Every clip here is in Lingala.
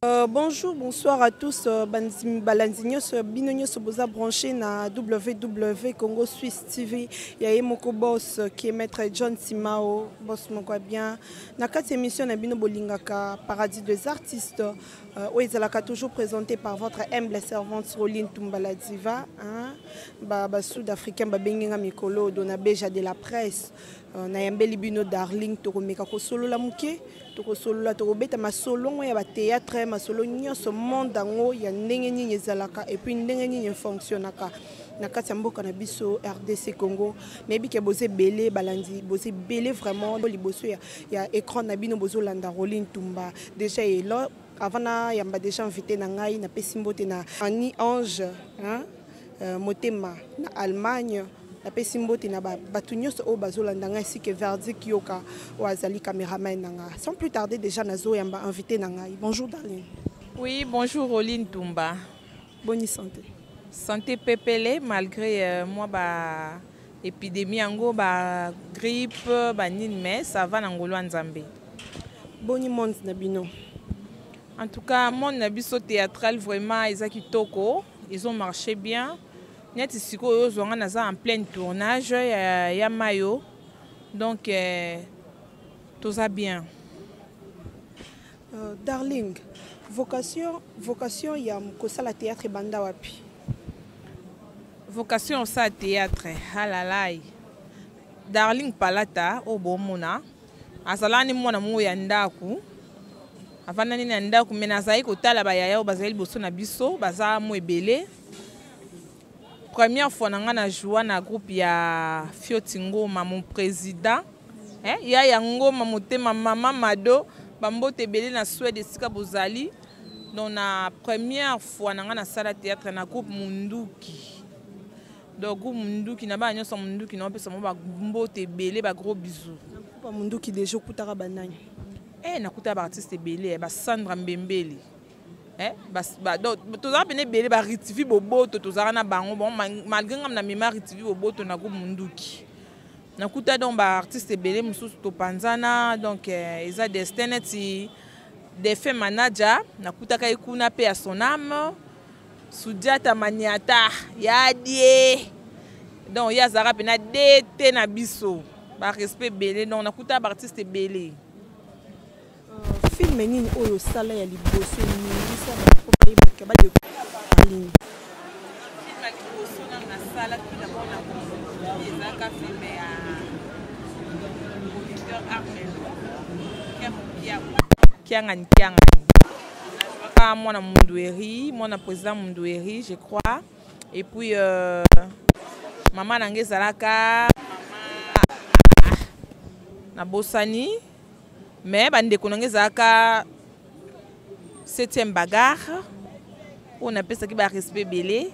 Bonjour, bonsoir à tous. Balandi nyonso, bino nyonso boza branché na WW Congo Suisse TV. Ya ye moko boss qui est maître John Simao, boss moko bien. Na kati émission na bino bolingaka Paradis des artistes, oyo ezalaka toujours présenté par votre humble servante Roline Tumbala Diva, hein. Ba ba sud-africain ba benginga mikolo dona beja de la presse. Na yambeli bino Darling tokomeka kosolola muke. Tokosolola, tokobeta masolo ngo ya ba théâtre, masolo nyonso monde yango ya ndenge nini ezalaka et puis ndenge nini fonctionnaka na kati ya mboka na biso RDC Congo. Nayebi ke boza ebele balandi, boza ebele vraiment liboso ya écran na bino bozolanda Roline Tumba. Déjà elo avant na yamba déjà invité na ngai na pesi mbote na Annie Ange, hein, Motema na Allemagne. Napesi mbote na bato nyonso oyo bazolanda ngai ainsi que Verdict Yoka oyo azali cameraman na nga. Sans plus tarder déjà nazoyamba invité na ngai. Bonjour Darling. Oui, bonjour Roline Tumba. Bonne santé. Santé pepele malgré moi ba épidémie yango ba grippe ba nini mais ça va na ngolo ya Nzambe. Boni monde na bino. En tout cas monde na biso théâtral vraiment eza kitoko, ils ont marché bien. Neti sikoyo ozwanga naza en plein tournage ya mayo. Donc toza bien. Darling, vocation ya kosala théâtre banda wapi? Vocation osala théâtre, halalai. Darling Palata oyo bomona azala ni mwana moko ya ndaku. Avanda nini ya ndaku mais nazali kotala ba yaya oyo bazali liboso na biso, baza mo ebele. Première fois nanga na joua na groupe ya Fioti Ngoma, mon président. Hein? Ya ya Ngoma motema mama Mado, bambote ebele na Suède esika bozali. Donc na première fois nanga na sala théâtre na groupe Munduki. Donc groupe Munduki na ba nyonso Munduki na pesa mo ba mbote ebele ba gros bisous. Na groupe Munduki déjà okutaka banani? Eh nakuta ba artiste ebele, ba Sandra Mbembele. Eh, bas, ba, donc, tozalaka pene ebele, ba Ritivi Boboto, tozalaka na bango. Bon, malgré ngam na mema Ritivi Boboto na groupe Munduki. Nakuta donc ba artiste ebele mosusu topanzana, donc eza destin neti défunt manager, nakutaka ye kuna pe ya son âme, Sudiata Maniata, ya die. Donc ye azalaka pena DT na biso. Ba respect ebele, donc nakuta ba artiste ebele. Film nini oyo osala ya liboso eningisa bato bayebaka ba découvrir ligne? Film ya liboso na nasala tout d'abord na Congo, ezalaka film ya producteur Armelo Kiangani Kiangani. Nazwaka mwana Mundueri, mwana président Mundueri, je crois. Et puis mama na ngai ezalaka mama nabosani. Mais bandeko na ngai ezalaka 7e bagarre oyo napesaki ba respect ebele.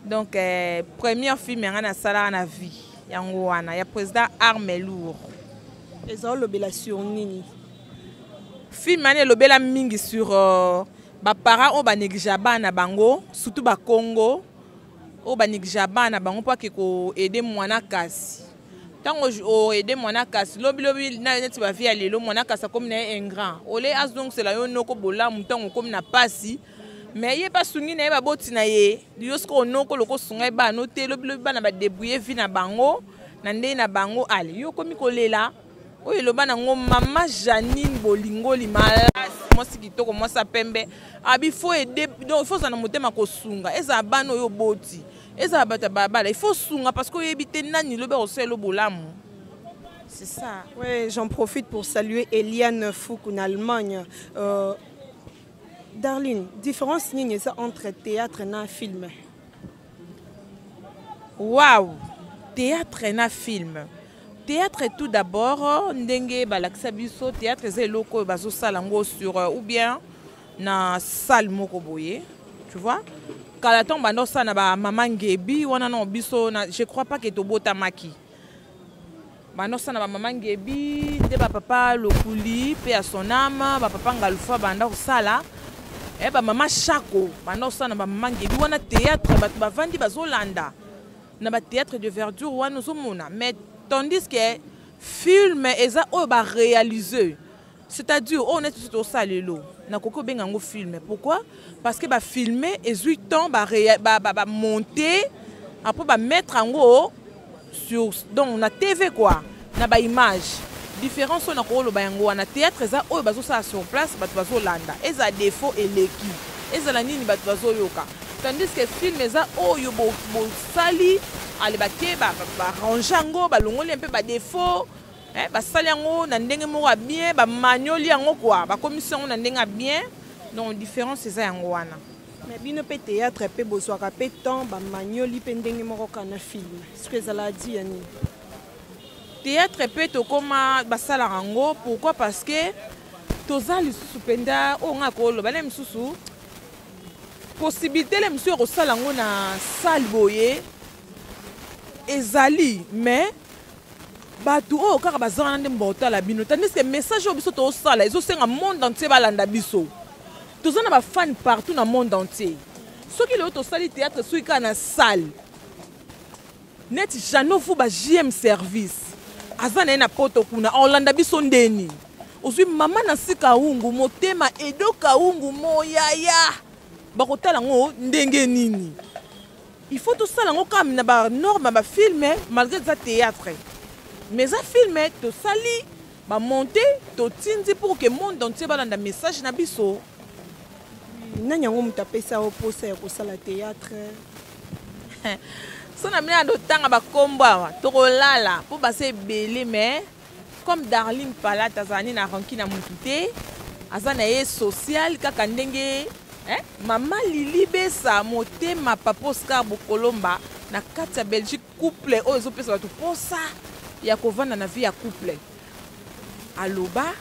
Donc première film yanga nasalaka na vie yango wana ya président Arme Lourd. Eza olobela sur nini? Film wana elobela mingi sur ba parents oyo ba négligea bana bango, surtout ba Congo oyo ba négligea bana bango po ake ko aider mwana kasi. Tango o aider mwana kasi, lobi lobi na neti ba vie ya lelo, mwana kasi akomi na ye ingrat. Ole azongisela yo noko bolamu tango okomi na pasi, mais ye pa sungi na ye baboti na ye. Yo siko noko loko sunga ye bana no te, lobi lobi bana ba débrouiller vie na bango, na ndenge na bango, ale yo okomi kolela. Oyo eloba nango mama Janine Bolingoli malasi, mwasi kitoko, mwasi ya pembe. Abi faut aider, donc il faut ozala na motema kosunga. Ezala bana oyo oboti, ezala bato ya balabala, il faut sunga parce que oyebi te nani lobi akosala bolamu. C'est ça. Ouais, j'en profite pour saluer Eliane Fouque en Allemagne. Darling, différence nini eza entre théâtre et film? Waouh, théâtre et film. Théâtre tout d'abord, ndenge balakisa biso théâtre eza eloko oyo bazosala yango sur ou bien na salle moko boye, tu vois. Kala ntango banda osala na ba mama Ngebi wana na biso na, je crois pas que tobotamaki. Banda osala na ba mama Ngebi nde ba papa Lokuli pe ya son âme, ba papa Ngalufa banda kosala. Ba mama Chako banda osala na ba mama Ngebi wana théâtre bato bavandi bazolanda na ba théâtre de verdure wana ozomona. Mais tandis que film eza oyo ba réaliser. C'est-à-dire oyo neti biso tosala lelo, nakoki kobenga yango film. Pourquoi? Parce que bafilme ezwi temps, bamonte ba, ba, ba après bamettre yango sur, donc na TV quoi, na baimage. Différence oyo nakoloba yango wana, théâtre eza oyo bazosala sur place, bato bazolanda, eza défaut eleki, ezala nini, bato bazoyoka, tandis que film eza oyo bosali ale, bake barange yango, balongoli mpe badéfaut, basali yango na ndenge moko ya bien, bamanioli yango quoi, bakomisi yango na ndenge ya bien. Donc différence eza yango wana. Mais bino mpe théâtre mpe bozwaka mpe temps, bamanioli mpe ndenge moko kaka na film. Soki ezala di ya nini? Théâtre mpe tokóma basalaka yango. Pourquoi? Parce que toza lisusu mpenza oyo ngai koloba na misusu possibilité le mosusu ya kosala yango na salle boye ezali, mais bato oyo kaka baza wana nde baotala bino, tandis que message oyo biso tozosala ezosenga monde entier balanda biso. Toza na bafan partout na monde entier. Soki lelo tosali théâtre, soki kaka na salle neti Janofu, ba JM Service aza na ye na poto kuna, aolanda biso ndeni. Ozwi mama na sika ungu motema edoka ungu moyaya, bakotala yango ndenge nini? Il faut tosala yango kaka na banorme ya bafilme, malgré eza théâtre, mais eza film, tosali bamonte, totindi pour que monde entier balanda message na biso. Nani yango moto apesa yo mposa ya kosala théâtre? So na bino ya totanga bakombo awa, tokolala mpo baza ebele. Mais comme Darling Palate azala nini na ranki na mutu te, aza na ye social kaka ndenge, eh? Mama Lili Besa motema, papa Oscar Bokolomba na kati ya Belgique, couple oyo ezopesa bato mposa ya kovanda na vie ya couple aloba.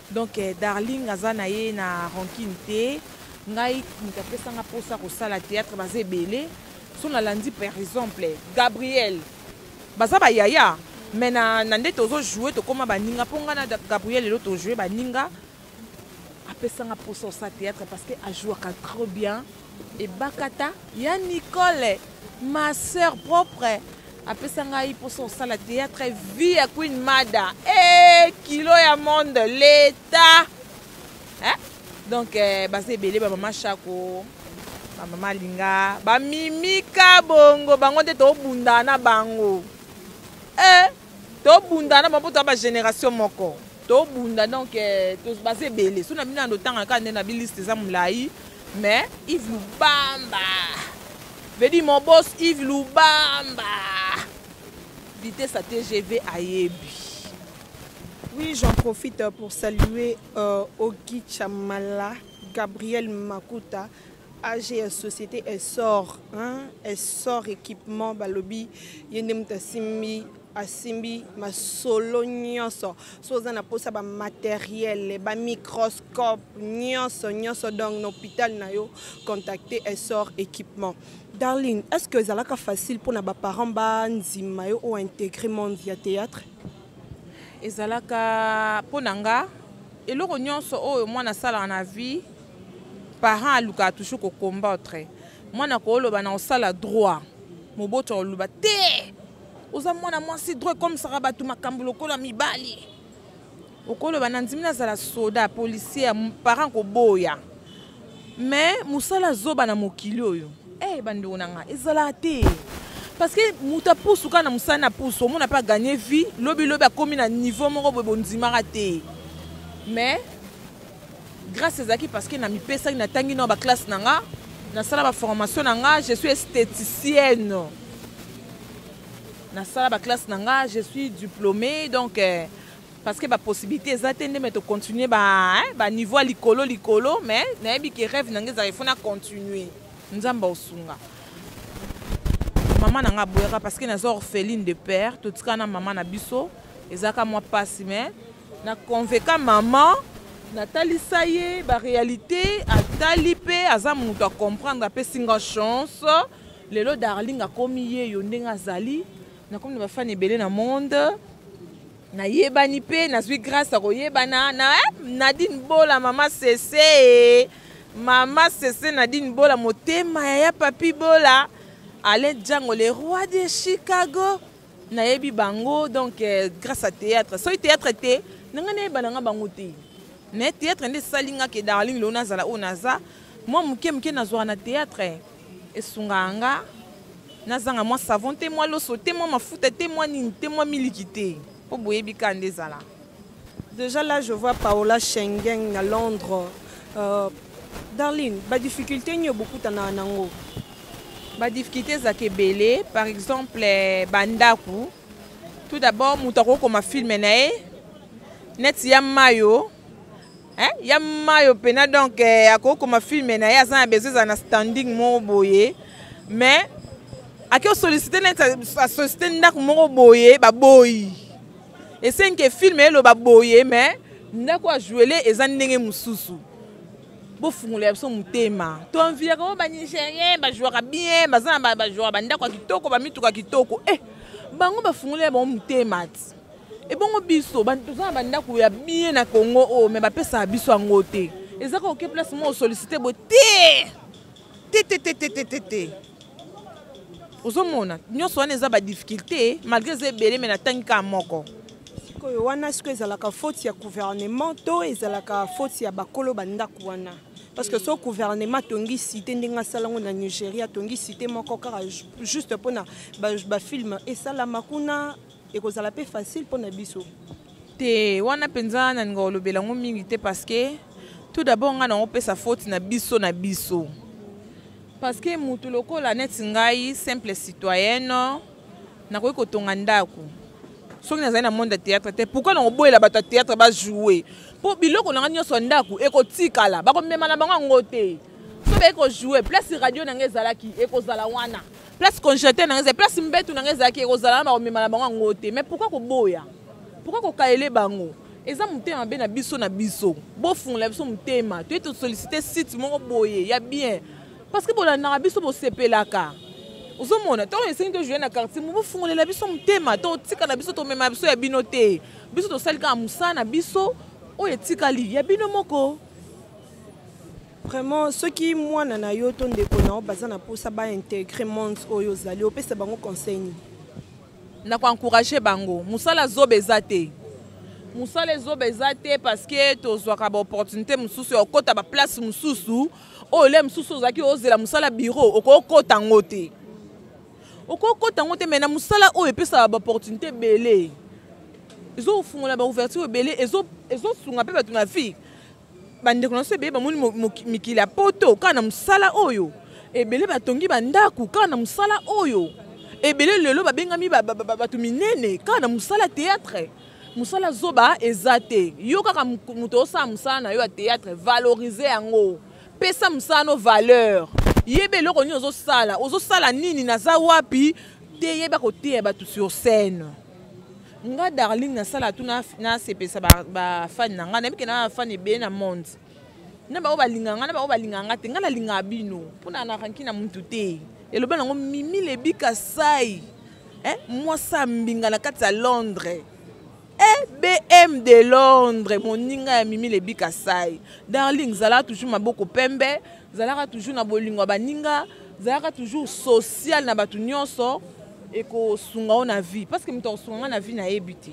Donc Darling aza na ye na rancune te. Ngai moto apesanga mposa kosala théâtre baza ebele. So nalandi par exemple Gabriel, baza bayaya, mais na nde tozojoue, tokóma baninga, mpo ngai na Gabriel lelo tojoue baninga. Apesanga mposa osala théâtre parce que ajouaka trop bien. Ebakata ya Nicole, ma sœur propre, apesa ngai mposa osala théâtre. Vie ya Queen Mada e kilo ya monde leta, eh? Donc baza ebele, bamama Shako, bamama Alinga, bamimika bongo, bango nde tobunda na bango, tobunda na bango mpo toya bagénération moko, tobunda. Donc baza ebele. So na bino na ndotanga kaka nde na biliste eza molai, mais Yves Lubamba veut dire mon boss Yves Lubamba, vitesse ya TGV, ayebi. Oui, j'en profite pour saluer Ogi Chamala, Gabriel Makuta, AG Société Essor, hein, Essor Équipement, Balobi, Yende Mutasimbi, asimbi masolo nyonso. So oza na mposa bamatériel, bamicroscope nyonso nyonso, donc na hôpital na yo, contacter Essor Équipement. Darling, est ce que ezalaka facile mpona baparent bandima yo oyo intégrer monde ya théâtre? Ezalaka mpo na nga, eloko nyonso oyo mwana asalaka na vie, parent alukaka toujours kocombattre mwana. Kooloba na kosala droit, moboto akoloba te, oza mwana mwasi, droit ekomisaka bato makambo lokola mibali. Okoloba na ndimi nazala soda, policier, parent koboya. Mais mosala azoba na mokili oyo, bandeko na nga, ezalaka te, parce que moto apusu kaka na mosala na pusu, omona mpe aganye vie, lobilobi akómi na niveau moko boye bondimaka te. Mais grâce ezalaki parce que na mipesaki, natangi na baklasse na nga, nasala baformation na nga, je suis esthéticienne, nasala baklasse na nga, je suis diplômée. Donc parce que bapossibilité eza te nde me tocontinue baniveau ya likolo likolo, mais nayebi ke rêve na nga ezalaka ifo na continue. Nzambe osunga. Mama na nga aboyaka parce que naza orpheline de père, totikala na mama na biso, ezalaka mwa mpasi. Mais na convaincre mama, natalisa ye baréalité, atali mpe aza moto acomprendre, apesi nga chance. Lelo Darling akomi ye yo ndenge azali, nakomi na bafani ebele na monde, nayebani mpe nazwi grâce ya koyebana na Nadine Bola, mama Sese, mama Sese Nadine Bola motema, yaya Papi Bola, Alain Django, le roi de Chicago, nayebi bango. Donc grâce à théâtre. Soki théâtre te, nanga nayeba nanga bango te. Mais théâtre nde esali nga ke Darling lelo nazala oyo naza. Mwa moke moke nazwaka na théâtre esungaka nga nazanga mwa savon te, mwa loso te, mwa mafuta te, mwa nini te, mwa miliki te, mpo boyebi kaka nde ezala. Déjà là, je vois Paola Schengen à Londres. Darling, ba difficulté nyo beaucoup na nango? Ba difficulté ezalaka ebele. Par exemple, bandako. Tout d'abord, moto akokoma film na ye neti ya mayo, hein? Ya mayo pena, donc akokoma film na ye, aza na besoin ezala na standing moko boye, mais ake osollicite neti asollicite ndako moko boye, baboyi. Esengi film eloba boye, mais ndako ajouele eza ndenge mosusu. Bofungola biso motema. Toenviaka oyo Banigérien bajouaka bien, baza na bajouaka bandako ya kitoko, bamituka kitoko. Bango bafungola bango motema ti ebongo biso toza na bandako ya bien na Congo oyo, mais bapesaka biso yango te. Eza kaka oke place moko, osollicite boye, te te te te te te te te. Ozomona nyonso wana eza badifficulté, malgré eza ebele, mais natangi kaka moko. Sikoyo wana, sikoyo ezalaka faute ya gouvernement to ezalaka faute ya bakolo bandako wana? Parce que so gouvernement atongi cité ndenge asala yango na Nigeria, atongi cité moko kaka juste mpona bafilm esalama kuna, ekozala mpe facile mpona biso. Te, wana mpenza nalinga kolobela yango mingi te, parce que tout d'abord ngai nango opesa faute na biso na biso, parce que mutu lokola neti ngai, simple citoyenne, nakoki kotonga ndako soki nazali na monde ya théâtre te. Pourquoi nakoboyela bato ya théâtre bajoue? Mpo biloko na ngai nyonso ya ndako ekotikala, bakomema na bango yango te. So bayei kojoue, place radio na ngai ezalaki ekozala wana, place congélateur na ngai ezali, place mbetu na ngai ezalaki ekozala wana, bakomema na bango yango te. Mais pourquoi koboya? Pourquoi kokayele bango? Eza motema mabe na biso na biso. Bofungola biso motema, toye tosollicite site moko boye ya bien, parce que bolandaka biso, bosepelaka. Ozomona, ntango esengi tojoue na quartier mo, bofungolela biso motema, totika na biso, tomema biso ya bino te. Biso tosali kaka mosala na biso, oyo etikali ya bino moko. Vraiment, soki mwana na yo to ndeko na yo baza na mposa baintégrer monde oyo ozali, opesa bango conseil nini? Na koencourage bango, mosala zoba eza te, mosala ezoba eza te, parce que tozwaka baopportunité mosusu ya kokɔta baplace mosusu oyo le mosusu ozalaki ozela mosala bureau, okokɔta yango te, okokɔta yango te. Mais na mosala oyo epesaka baopportunité ebele, ezofungola baouverture ebele, ezosunga mpe bato na vie. Bandeko na biso ebele bamoni mikili ya poto kaka na mosala oyo. Ebele batongi bandako kaka na mosala oyo. Ebele lelo babengami bato minene kaka na mosala théâtre. Mosala zoba eza te. Yo kaka moto osala mosala na yo ya théâtre, valorize yango, pesa mosala no valeur, yeba eloko nini ozosala, ozosala nini, naza wapi te, yeba koteya bato sur scène. Nga Darling nasala tu nasepelisa bafani na ngai. Nayebi ke na bafani ebele na monde, na bango balingaka ngai, na bango balingaka nga te. Ngai nalingaka bino mpona na ranki na mutu te. Eloba nango Mimi Lebika Sai, eh? Mwasa mbinga na kati ya Londres, ebm de Londres, moninga ya Mimi Lebika Sai. Darling, zalaka toujours maboko pembe, zalaka toujours na bolingo ya baninga, zalaka toujours social na bato nyonso, ekosunga yo na vie, parce que moto akosunga nga na vie nayebi te.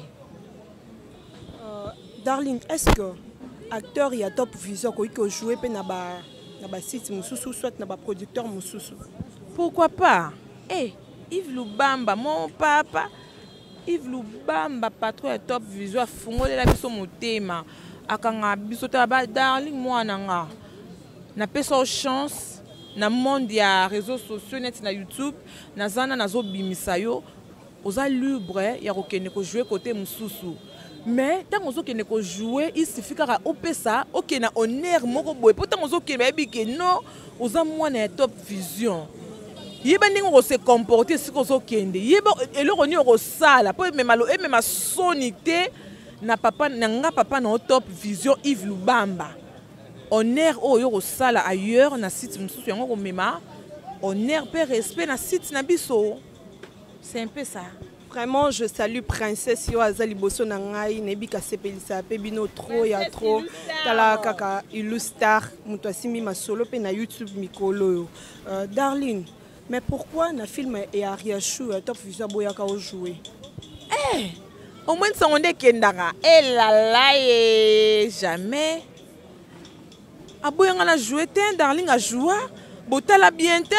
Darling, est ce que acteur ya Top Vision akoki kojoue mpe na basite mosusu, soit na baproducteur mosusu? Pourquoi pas? Eh, Yves Lubamba, mon papa Yves Lubamba, patron ya Top Vision, afungolela biso motema, akanga biso te. Ba Darling, mwana nga, napesa yo chance na monde ya réseaux sociaux neti na YouTube, naza na nazobimisa yo, oza libre ya kokende kojoue kote mosusu. Mais ntango ozokende kojoue, il suffit kaka opesa, okende na honneur moko boye, mpo ntango ozokende bayebi ke non, oza mwana ya Top Vision. Yeba ndenge okose comporte esika ozokende, yeba eloko nini okosala mpo emema soni te na papa na nga, papa na yo Top Vision Yves Lubamba. Honneur oyo kosala ailleurs na site mosusu, yango komema honneur mpe respect na site na biso. C'est un peu ça. Vraiment, je salue Princesse yo aza liboso na ngai. Nayebi kasepelisa mpe bino trop ya trop. Tala kaka Ilustar, moto asimbi masolo mpe na YouTube mikolo oyo. Darling, mais pourquoi na film ya Ariachou ya Top Vision aboyaka ojoue? Eh, omoi nsango nde ekendaka elala ye jamais. Aboya nga na joue te. Darling ajoua, botala bien te,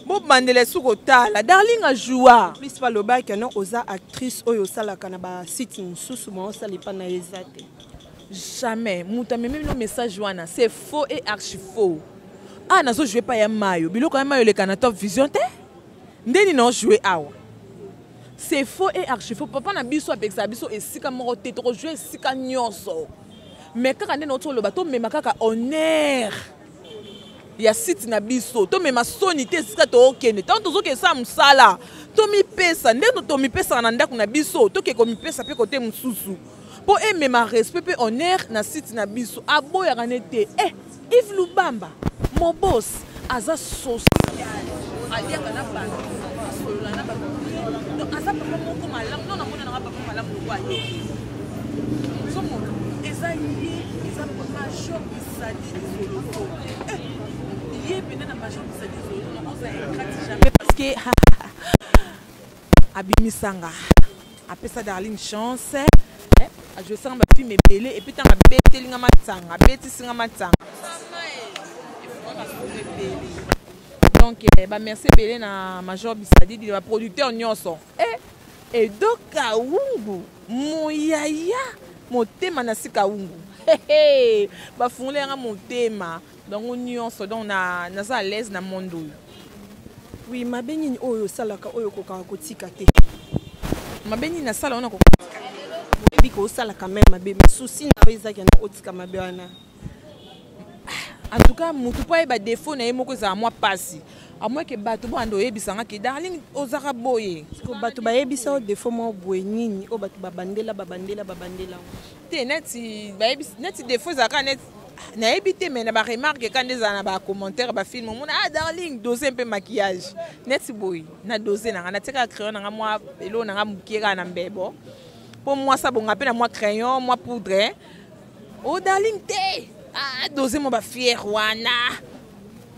bobandela esu kotala. Darling ajoua. Plus balobaki no oza actrice oyo osalaka na basite mosusu, ma osala epa na ye eza te. Jamais. Moto amemi bino message wana, c'est faux et archi faux. Ah, nazojoue pa ya mayo, biloko ya mayo eleka na Top Vision te. Ndeni naojoue awa, c'est faux et archi faux. Papa na biso apekisaka biso esika moko te, tokojoue esika nyonso, mais kaka nde nauti oloba, tomema kaka honneur ya site na biso, tomema soni te esika tookende. Ntango tozokende sala mosala, tomipesa ndenge tomipesaka na ndako na biso, toke komipesa mpe kote mosusu mpo emema respect mpe honneur na site na biso. Aboyaka ne te. Eh, Yves Lubamba mobos aza social, aliaka na bato, asolola na bato, donc aza papa moko malamu. No namona nanga papa malamu lokwa ye, ozomona eza ye, eza major Bisadi Zoloko. Eh, ye pene na major Bisadi Zoloko, nakoza ingrate jamais, parce que abimisanga, apesa Darling chance, eh, ajoesanga bafilme ebele. Et puis ntango abetelinga matanga, abetisinga matanga ebele. Donc eh, bamerci ebele na major Bisadidi, baproducteur nyonso. Eh, Edo Kaungu moyaya motema na si Kaungu bafungoli yanga motema bango nyonso. Donc naza à l'aise na monde oyo. Oui, mabe nini oyo osalaka oyo okokaka kotika te? Mabe nini nasala wana? Oyebi kosala quand même mabe, mais souci na yo ezaki na otika mabe wana. En tout cas, motu mpo ayeba défaut na ye moko ezala mwa mpasi, à moins ke bato banda oyebisanga ke Darling ozaka boye. Bato bayebisa yo défaut moko boye nini oyo bato babandela, babandela, babandela? Te, neti bayebisi, neti défaut ezalaka neti nayebi te, mais na baremarque ka nde ezala na bacommentaire, bafilme, omona: "Ah, Darling, dose mpe maquillage." Neti boye na dose na nga, natiaka crayon na nga, mwa eloko na nga mokie kaka na mbebo, mpo mwasi abonga mpe na mwa crayon, mwa poudre. O Darling te, ah, dose mwa bafiere wana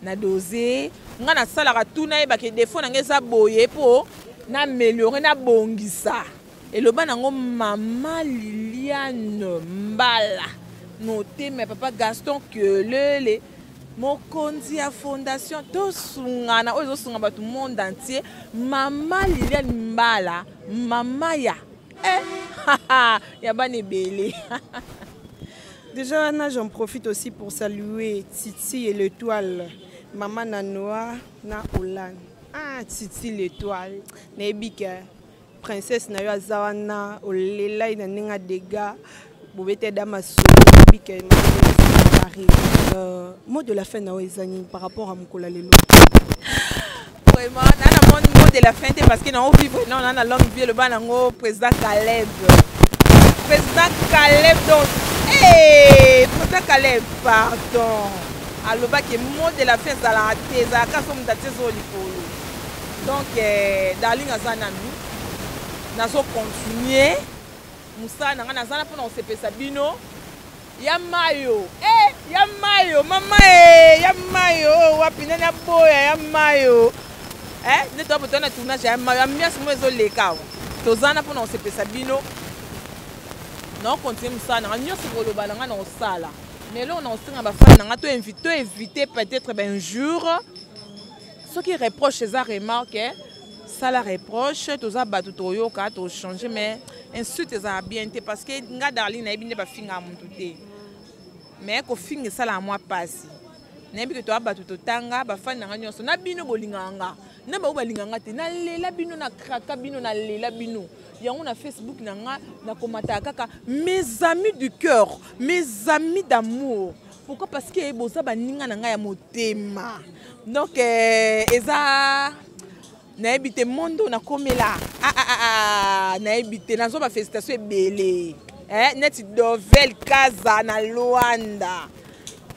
na dose nga nasalaka tu, nayebaka défaut na nga eza boye mpo na améliorer, nabongisa. Eloba nango mama Liliane Mbala, motema ya papa Gaston Kelele, mokonzi ya fondation Tosungana oyo ezosunga bato monde entier. Mama Liliane Mbala, mama ya eh, ya bana ebele. Déjà, là, j'en profite aussi pour saluer Titi et l'étoile, Maman Nanoa na Hollande. Ah, Titi l'étoile. Nayebi ke princesse na yo aza wana, olelai na ndenge adega bobete da masolo, nayebi ke Paris. Mot de la fin na yo eza nini par rapport à mokolo ya lelo? Vraiment, na na mot de la fin te, parce que nango vivre non na na longue vie. Eloba nango président Caleb, président Caleb. Donc hey, président Caleb, pardon, alobaki mot de la fin ezalaka te, ezalaka so moto atie zo likolo. Donc eh, Darling aza nanu, nazocontinue mosala na ngai, naza na mpona kosepesa bino. Ya mayo, eh, ya mayo mama e, ya mayo oh, wapi nani aboya ya mayo, eh, nde toya botoya na tournage ya mayo, ambiance mo ezoleka awa. Toza na mpona kosepesa bino, naocontinue mosala na ngai nyonso, koloba na ngai na kosala. Mais eloko na kosenga bafani na ngai, to éviter peut-être bainjure. Soki reproche eza remarque, sala reproche, toza bato, toyoka, tochange, mais insulte ezala bien te, parce que nga Darling nayebi nde bafingaka motu te, mais kofinga esalaka mwa mpasi. Nayebi ke toya bato totanga. Bafani na nga nyonso, na bino bolingaka nga, na bango balingaka nga te, nalela bino, nakraka bino, nalela bino yango na Facebook na nga, nakomataka kaka "mes amis du cœur", "mes amis d'amour". Pourquoi? Parce que boza baninga na ngai ya motema. Donc eh, eza nayebi te mondo nakomela, ah, ah, ah, ah, nayebi te. Nazwa bafélicitation ebele, eh, neti Dovel Kaza na Luanda,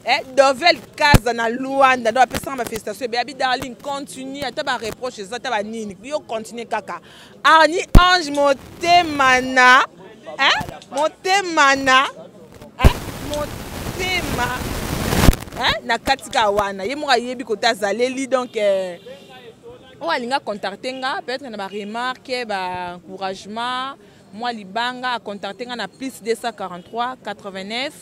eh, Dovel Kaza na Luanda, donc apesanga bafélicitation ebele, abi: "Darling, continue, ata bareproche eza, ata banini, yo continue kaka." Arni Ange motema na, eh? Motema na, eh? Motema, eh? Na kati kaka wana, ye moko ayebi kote azaleli. Donc eh, oyo alinga contacte nga peut-être na baremarque, baencouragement, mwa libanga, acontacte nga na +243 89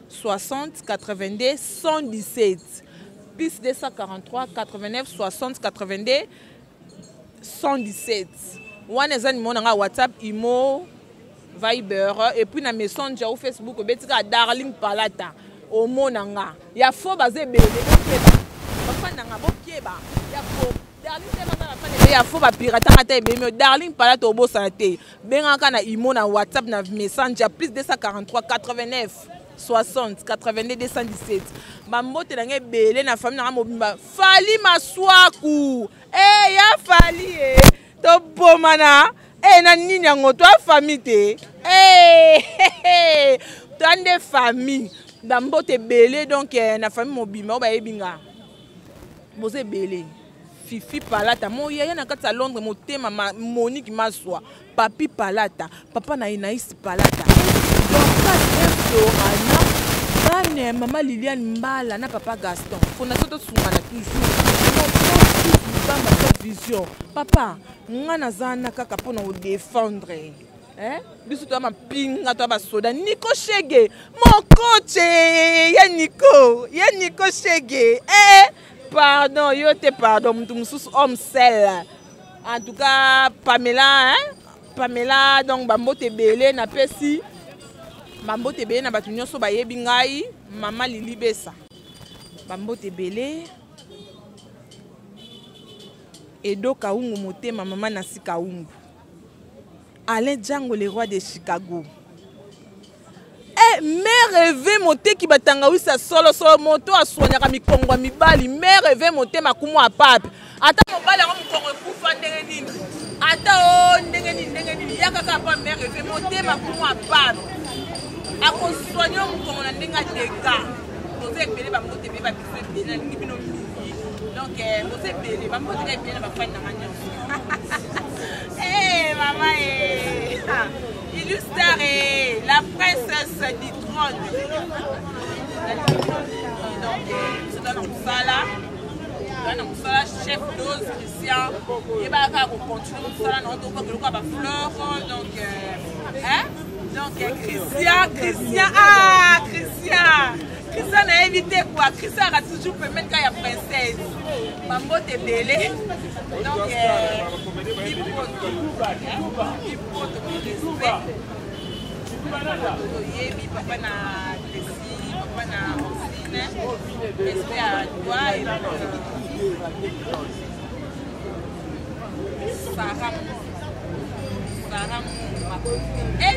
60 82 117, plus 243 89 60 82 117. Wana eza nimero na nga WhatsApp, Imo, Viber, et puis na Messenger ou Facebook, obeti kaka Darling Palata, omona nga. Ya faux baza ebele, bokeba. Bafani na nga, bokeba. Ya faux. Darling te baza bafani ebele, ya faux bapirataka ata ebele, mais Darling Palata obosana te. Bengaka na Imo, na WhatsApp, na Messenger, plus 243 89 60 82 217. Bambote na nga ebele na famille na nga mobimba. Fally Maswaku. Eh, ya Fally, eh. Tobomana. Eh, na nini yango toi famille te. Eh, toi nde famille. Bambote ebele donc eh, na famille mobimba oyo bayebi nga. Boza ebele. Fifi Palata, mon yaya na kati ya Londres, motema ma, Monique Maswa, Papi Palata, papa na Inaïs Palata. Dorcas Florana, bana ya mama Liliane Mbala na papa Gaston. Fondation tosungana toujours. Bamba top vision. Papa, nga naza na kaka pona ko défendre. Hein? Biso toya mapinga, toya basoda. Nico Shege, mon coach, ya Nico, ya Nico Shege. Eh, pardon, yo te pardon, mutu mususu homme sel. En tout cas, Pamela, hein? Pamela, donc bambote ebele na pesi. Bambote ebele na bato nyonso bayebi ngai, mama Lili Besa. Bambote ebele. Edo Kaungu motema, mama Nasi Kaungu. Alain Django, le roi de Chicago. Eh, mère Eve moteki batangawisa solo solo moto aswanyaka mikongo ya mibali. Mère Eve motema kumu ya pape. Ata mobali yango mokongo ekufa ndenge nini? Ata o ndenge nini ndenge nini? Ya kaka pa mère Eve motema kumu ya pape. Akoswanya yo mokongo na ndenge ya dega. Boza ebele bambote ebele babiso ebele nalingi bino mingi. Donc boza ebele bambote kaka ebele na bafani na nga nyonso. Eh, mama eh. Illustre eh, la princesse du trône. Donc, biso toza na mosala, toza na mosala chef dose Christian yebaka kaka kocontinue mosala na tokoka lokola bafleur donc hein? Donc Christian, Christian, ah Christian, Christian nayebi te quoi. Christian aka toujours pembeni kaka ya princesse. Bambote ebele. Donc bipoto respect. Toyebi papa na Tracy, papa na Orsine. Respect à toi et Sarah. Sarah Mumba. Eh,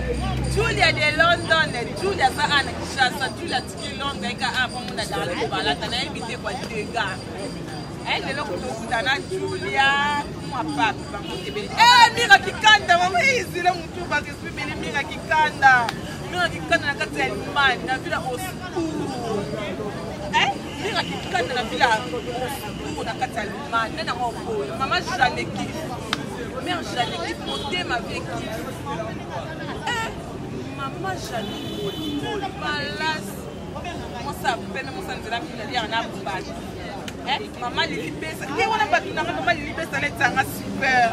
Julia de London, Julia za ana Kinshasa, Julia tiki Londres eka a po mona Darling Palata na yebi te kwa dega. Eh, lelo kutokuta na Julia mwa pape bango tebele. Eh, Mira Kikanda, mama izile mutu ba respect bele Mira Kikanda. Mira Kikanda na kati ya Allemagne, na villa Oscuro. Eh, Mira Kikanda na villa Oscuro na kati ya Allemagne, nana ngo boye. Mama Janeki. Mère Janeki motema veki. Eh, mama Janeki palace. Mosa pembe mosa nzela mingi ya na bato. Eh, mama Lili Besa. Ye wana bato nanga mama Lili Besa netanga super.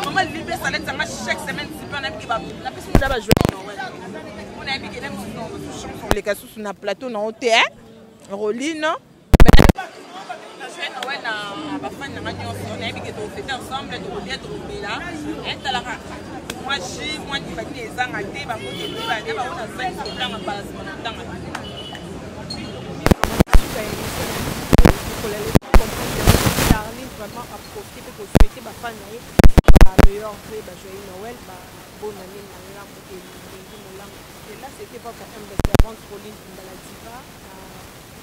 Mama Lili Besa netanga chaque semaine super na biki ba na pesi muda ba joyeux Noël. Pona yebi ke na musu chanson leka susu na plateau na ote hein. Roline joyeux Noël na bafani nanga nyonso nayebi ke tokofete ensemble tokolia tokomela etalaka mwa ji mwa nini banini ezanga te bangote ebele bana bango nazangi kotanga mbala nsima na kotanga. Darling vraiment a profité mpe kosouhaite bafani na ye ba meilleur vœu, ba joyeux Noël, ba bonne année malamu elengi molamu. Et là c'était votre humble servante Roline Ndala Diva na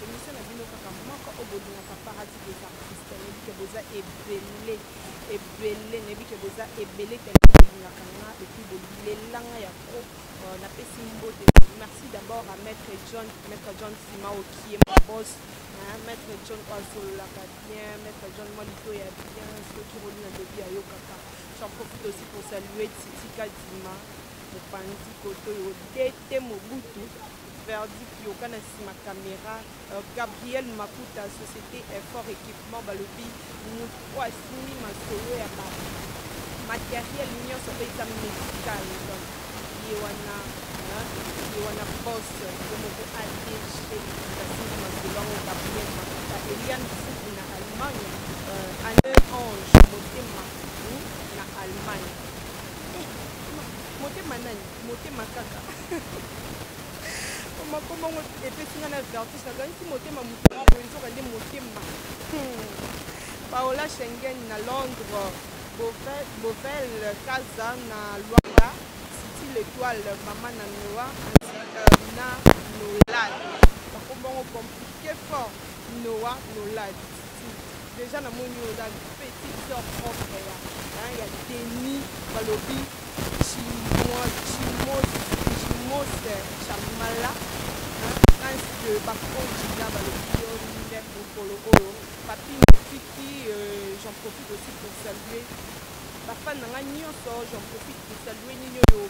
émission na bino kaka moko oyo bolingaka, Paradis des artistes. Nayebi ke boza ebele ebele, nayebi ke boza ebele tellement bolingaka nga et puis bolelanga ya trop. Napesi mbote, merci d'abord à Maître John, Maître John Simao qui est mon boss hein, Maître John oyo asololaka bien, Maître John mwa lito ya bien soki Roline alobi ayokaka. J'en profite aussi pour saluer Titi Kadima mopanzi koto oyo DT Mobutu Verdi Kioka na nsima caméra, Gabriel Makuta société Effort Équipement balobi motu oyo asimbi masolo ya ba matériel nyonso oyo eza médical, donc ye wana. Ye wana boss ye moko ADG basimbi masolo yango, Gabriel Makata, Eliane Fuku na Allemagne, Anne Ange Motema na Allemagne. Eh, motema nani? Motema kaka makomongo epesi nga na vertige, nakanisi motema motu boye, nzoka nde motema. Paola Schengen na Londres, Bovel Kaza na Luanda, City l'Étoile, mama na Noa na Nolad, bakombongo compliqué fort. Noa Nolad déjà namoni oyo oza petite sœur propre ya Denis, balobi Chimos Chamala, prince de Bakonjila, balobi yo nde mokolo oyo Papi Motiki. J'en profite aussi pour saluer bafan na nga nyonso. J'en profite pour saluer nini oyo,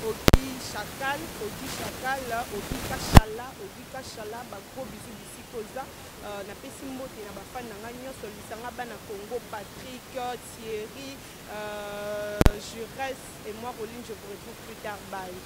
Ogi Chakal, Ogi Chakal, Ogi Kashala, Ogi Kashala, bagros bisous bisika oza. Napesi mbote na bafan na nga nyonso, lisanga bana Congo, Patrick, Thierry, Jures et moi Roline, je vous retrouve plus tard, bye.